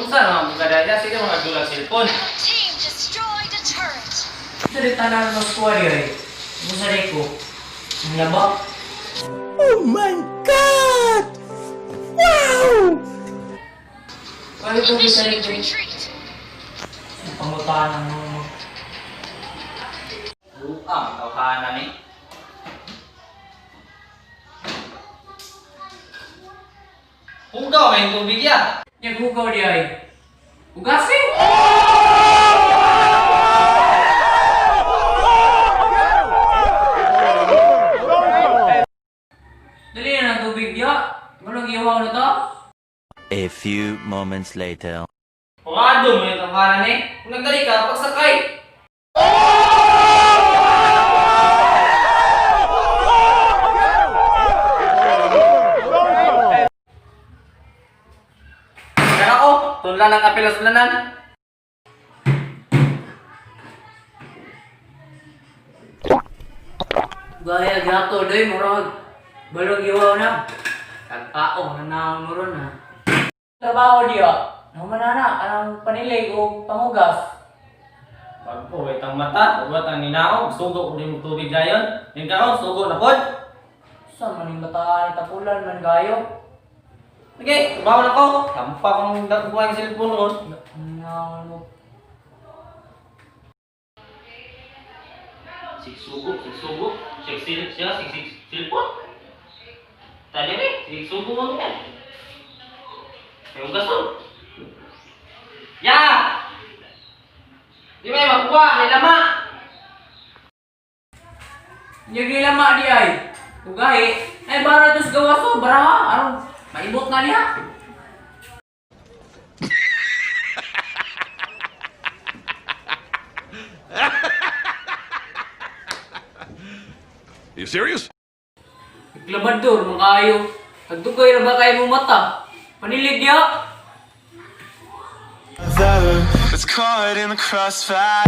Unsa naman kung kadaya sige mga dulag cellphone. Your team destroyed a turret. Sa di tanan mo kuha di ay. Busa di ko. Ang laba. Oh my God! Wow! Kaya ito sa Initiate ko. retreat. Pangutanan mo. Buang tawhana ni. Hugaw kayong tubig ya. Yang hugaw di ay. Ugasi! Dali na ng tubig diya. Walang iwaw na to. A few moments later. Pungado mo yung tawhana ni. Kung nagdali ka, pagsakay. Kaya ako, tunlan ang apel sa sulanan. Gaya gato doy murag. Balong iwaw na. Kagpaong na naon mo ron ha. Trabaho diya. Nahuman na na anang panilig o pangugas. Pagpo, wait ang mata, ugat ang ninaog, sugo ko rin mo tubig dayon. Yung kaon, sugo na pod. Sa maning bataan tapulan man gayo. Sige, trabaho na ko. Tampa kong dakuha yung cellphone ron. Naon mo. Sigsugo, sigsugo. Sig siya, sig sig cellphone. Tali ni, sigsugo mo yan. May ugason. Ya! Di may makuha, may lama. Yung lama di ay. Ugahi. Ay bara tos gawas o bara aron maibot na niya. You serious? Naglabador man kaayo. Tagdugay ra ba kayo mo mata? Panilig diya. It's caught in the crossfire.